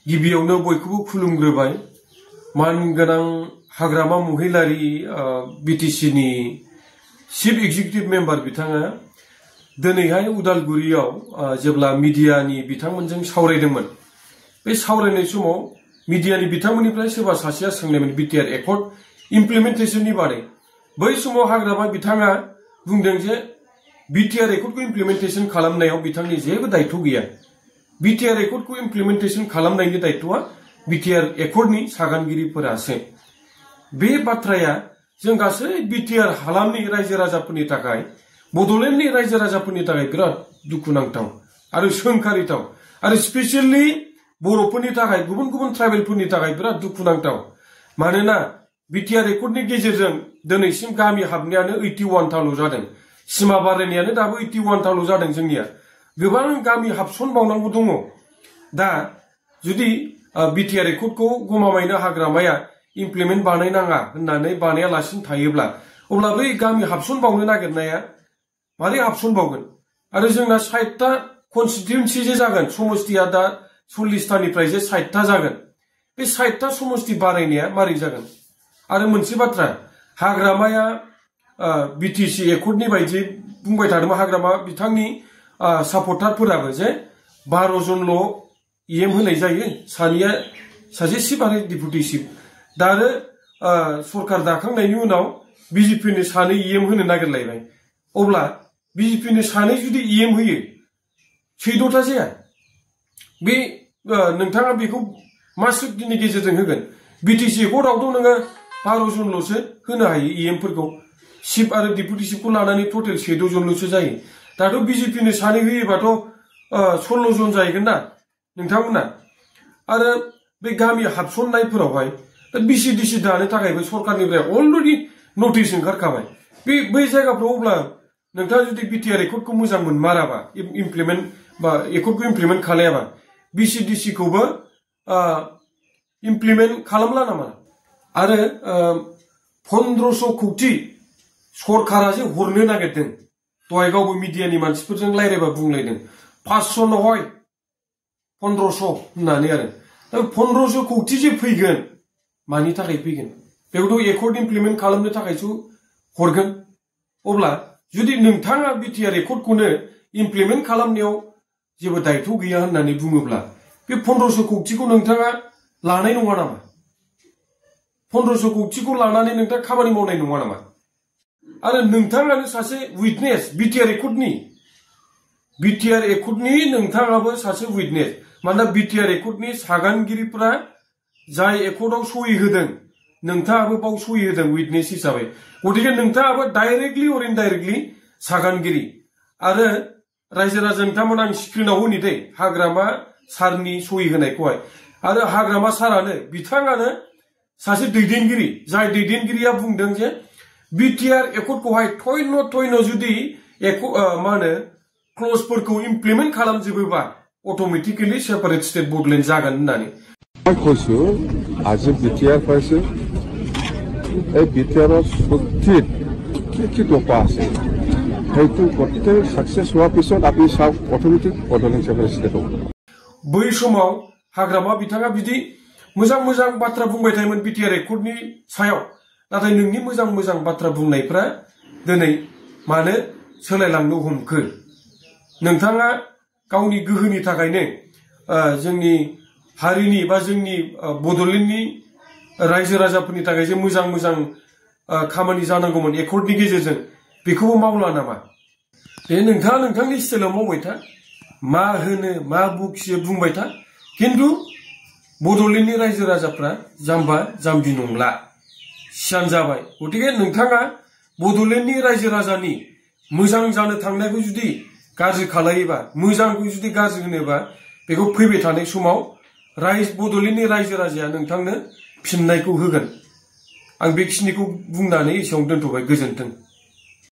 गिबियावनो बयखौबो खुलुमग्रोबाय मानगोनां हाग्रामा महिलारी बीटीसी नि चीफ एक्जिक्यूटिव मेम्बार बिथाङा दिनैहाय उदालगुरियाव जेब्ला मिडियानि बिथांमोनजों सावरायदोंमोन बे सावरायनाय समाव मिडियानि बिथांमोननिफ्राय सोरबा सासेया सोंनायमोन बीटीआर एकर्ड इमप्लिमेन्टेशननि बारै बै समाव हाग्रामा बिथाङा बुंदों जे बीटीआर एकर्डखौ इमप्लिमेन्टेशन खालामनायाव बिथांनि जेबो दायित्व गैया बीटीआर एकर्डखौ इमप्लिमेन्टेशन खालामनायनि दायित्वआ बीटीआर एकर्डनि सागानगिरिफोरासो बे बाथ्राया जों गासै बीटीआर हालामनि रायजो राजाफोरनि थाखाय बडलेण्डनि रायजो राजाफोरनि थाखाय बिराद दुखुनांथाव आरो सोंखारिथाव आरो स्पेशली बर'फोरनि थाखाय गुबुन गुबुन ट्राइबेलफोरनि थाखाय बिराद दुखुनांथाव मानोना बीटीआर एकर्डनि गेजेरजों दिनैसिम गामि हाबनायानो 81 थाल' जादों सीमा बारायनायानो दाबो 81 थाल' जादों जोंनिया गोबां गामि हाबसनबावनांगौ दङ दा जुदि बीटीआर एकर्डखौ गमामायैनो हाग्रामाया इमप्लिमेन्ट बानायनाङा होननानै बानायालासिनो थायोब्ला अब्ला बै गामि हाबसनबावनो नागिरनाया मारै हाबसनबावगोन आरो जोंना 60टा कन्स्टिट्युएन्सि जे जागोन समष्टिया दा 40टानिफ्राय जे 60टा जागोन बे 60टा समष्टि बारायनाया मारै जागोन आरो मोनसे बाथ्रा हाग्रामाया बीटीसी एकर्डनि बायदि बुंबाय थादोंमोन हाग्रामा बिथांनि सापर्टारफोराबो जे 12 जनल' इएम होनाय जायो सानैया सासे चिफ आरो डिपुटि चिफ दा आरो सरकार दाखांनायनि उनाव बीजेपीनो सानै इएम होनो नागिरलायबाय अब्ला बीजेपीनो सानै जुदि इएम होयो 14टा जाया बे नोंथाङा बेखौ मा सुक्तिनि गेजेरजों होगोन बीटीसी एकर्डआवथ' नोङो 12 जनल'सो होनो हायो इएमफोरखौ चिफ आरो डिपुटि चिफखौ लानानै टटेल 14 जनल'सो जायो दाथ' बीजेपीनो सानै होयोबाथ' 16 जन जाहैगोन ना नोंथांमोना आरो बे गामि हाबसननायफोरावहाय बीसीडीसी दानो थाखायबो सरकारनिफ्राय अलरेडि नटिस ओंखारखाबाय बै जायगाफ्राव अब्ला नोंथाङा जुदि बीटीआर एकर्डखौ मोजां मोनमाराबा इमप्लिमेन्ट बा एकर्डखौ इमप्लिमेन्ट खालायाबा बीसीडीसी खौबो इमप्लिमेन्ट खालामला नामा आरो 1500 कौटि सरकारा जे हरनो नागिरदों दहाय गावबो मिडियानि मानसिफोरजों रायलायबा बुंलायदों 500 नहय 1500 होननानै आरो दा 1500 कौटि जे फैगोन मानि थाखाय फैगोन बेखौथ' एकर्ड इमप्लिमेन्ट खालामनो थाखायसो हरगोन अब्ला जुदि नोंथाङा बीटीआर एकर्डखौनो इमप्लिमेन्ट खालामनायाव जेबो दायित्व गैया होननानै बुङोब्ला बे 1500 कौटिखौ नोंथाङा लानाय नङा नामा 1500 कौटिखौ लानानै नोंथाङा खामानि मावनाय नङा नामा आरो नोंथाङानो सासे उइटनेस बीटीआर एकर्डनि नोंथाङाबो सासे उइटनेस मानोना बीटीआर एकर्डनि सागानगिरिफोरा जाय एकर्डआव सहि होदों नोंथाङाबो बाव सहि होदों उइटनेस हिसाबै गतिके नोंथाङाबो डाइरेक्टलि अर इनडाइरेक्टलि सागानगिरि आरो रायजो राजा नोंथांमोन आं स्क्रिनाव होनि दे हाग्रामा सारनि सहि होनायखौहाय आरो हाग्रामा सारानो बिथाङानो सासे दैदेनगिरि जाय दैदेनगिरिया बुंदों जे बीटीआर एकर्डखौहाय थयन' जुदि मा होनो क्लजफोरखौ इमप्लिमेन्ट खालामजोबोबा अट'मेटिकेलि सेपारेट स्टेट बडलेण्ड जागोन होननानै কৈছো আজি বিটিআর পাইছে এই বিটিআৰৰ শক্তিত কি টকা আছে সেইটো গোটেই সাকসেস হোৱাৰ পিছত আপুনি চাওক অট'মেটিক বডলেণ্ড সেপাৰেট ষ্টেট হ'ব बै समाव हाग्रामा बिथाङा बिदि मोजां मोजां बाथ्रा बुंबाय थायोमोन बीटीआर एकर्डनि सायाव नाथाय नोंनि मोजां मोजां बाथ्रा बुंनायफ्रा दिनै मानो सोलायलांनो हमखो नोंथाङा गावनि गोहोनि थाखायनो जोंनि हारिनि बा जोंनि बडलेण्डनि रायजो राजाफोरनि थाखाय जे मोजां मोजां खामानि जानांगौमोन एकर्डनि गेजेरजों बेखौबो मावला नामा बे नोंथाङा नोंथांनि स्टाइलाव मावबाय था मा होनो मा बखियो बुंबाय था खिन्थु बडलेण्डनि रायजो राजाफ्रा जाम्बा जाम्बि नंला सियान जाबाय गतिके नोंथाङा बडलेण्डनि रायजो राजानि मोजां जानो थांनायखौ जुदि गाज्रि खालायोबा मोजांखौ जुदि गाज्रि होनोबा बेखौ फैबाय थानाय समाव बडलेण्डनि रायजो राजाया नोंथांनो फिननायखौ होगोन आं बेखिनिखौ बुंनानै एसेयावनो दोनथ'बाय गोजोन्थों।